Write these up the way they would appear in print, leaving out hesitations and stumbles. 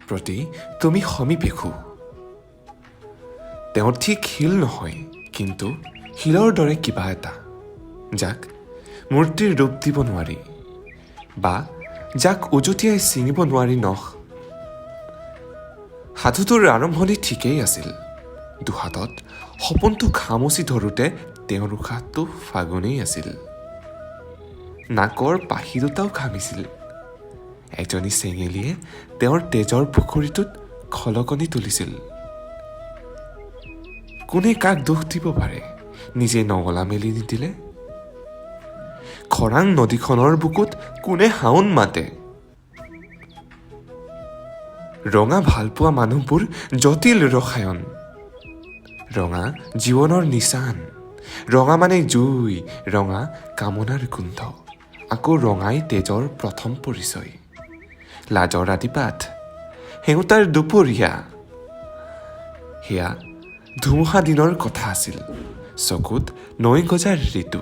প্ৰতি তুমি সমীপেষু। তেওঁ ঠিক শিল নহয়, কিন্তু শিলৰ দৰে কিবা এটা, যাক মূৰ্তিৰ ৰূপ দিব নোৱাৰি বা যাক উজুটিয়াই ছিঙিব নোৱাৰি নখ। সাধুটোৰ আৰম্ভণি ঠিকেই আছিল। দুহাতত সপোনটো খামুচি ধৰোঁতে তেওঁৰ উশাহটো ফাগুনেই আছিল। নাকৰ পাখি দুটাও ঘামিছিল। এজনী চেঙেলীয়ে তেওঁৰ তেজৰ পুখুৰীটোত খলকনি তুলিছিল। কোনে কাক দোষ দিব পাৰে, নিজে নঙলা মেলি নিদিলে? খৰাং নদীখনৰ বুকুত কোনে শাওন মাতে? ৰঙা ভালপোৱা মানুহবোৰ জটিল ৰসায়ন। ৰঙা জীৱনৰ নিচান। ৰঙা মানে জুই, ৰঙা কামনাৰ গোন্ধ। আকৌ ৰঙাই তেজৰ প্ৰথম পৰিচয়, লাজৰ আদিপাঠ, সেওঁতাৰ দুপৰীয়া। সেয়া ধুমুহা দিনৰ কথা আছিল, চকুত নৈ গজাৰ ঋতু।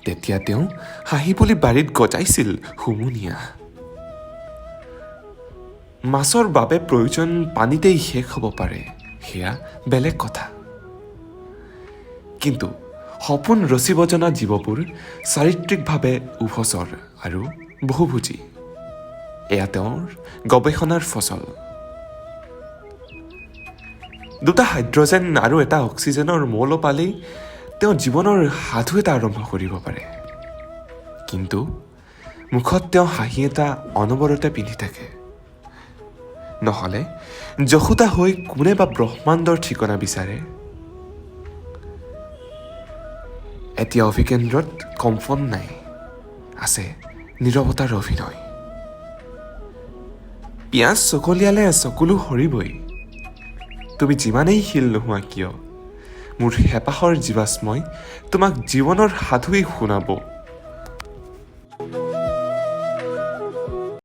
তেতিয়া তেওঁ হাঁহি বুলি বাৰীত গজাইছিল হুমুনিয়া। মাছৰ বাবে প্ৰয়োজন পানীতেই শেষ হ'ব পাৰে, সেয়া বেলেগ কথা। কিন্তু সপোন ৰচিব জনা জীৱবোৰ চাৰিত্ৰিকভাৱে উভচৰ আৰু বহুভোজী। এয়া তেওঁৰ গৱেষণাৰ ফচল। দুটা হাইড্ৰজেন আৰু এটা অক্সিজেনৰ মৌল পালেই তেওঁ জীৱনৰ সাধু এটা আৰম্ভ কৰিব পাৰে। কিন্তু মুখত তেওঁ হাঁহি এটা অনবৰতে পিন্ধি থাকে। নহ'লে যশোদা হৈ কোনে বা ব্ৰহ্মাণ্ডৰ ঠিকনা বিচাৰে? এতিয়া অভিকেন্দ্ৰত কম্পন নাই, আছে নীৰৱতাৰ অভিনয়। পিঁয়াজ চকলিয়ালে চকুলো সৰিবই। তুমি যিমানেই শিল নোহোৱা কিয়, মোৰ হেঁপাহৰ জীৱাশ্মই তোমাক জীৱনৰ সাধুৱেই শুনাব।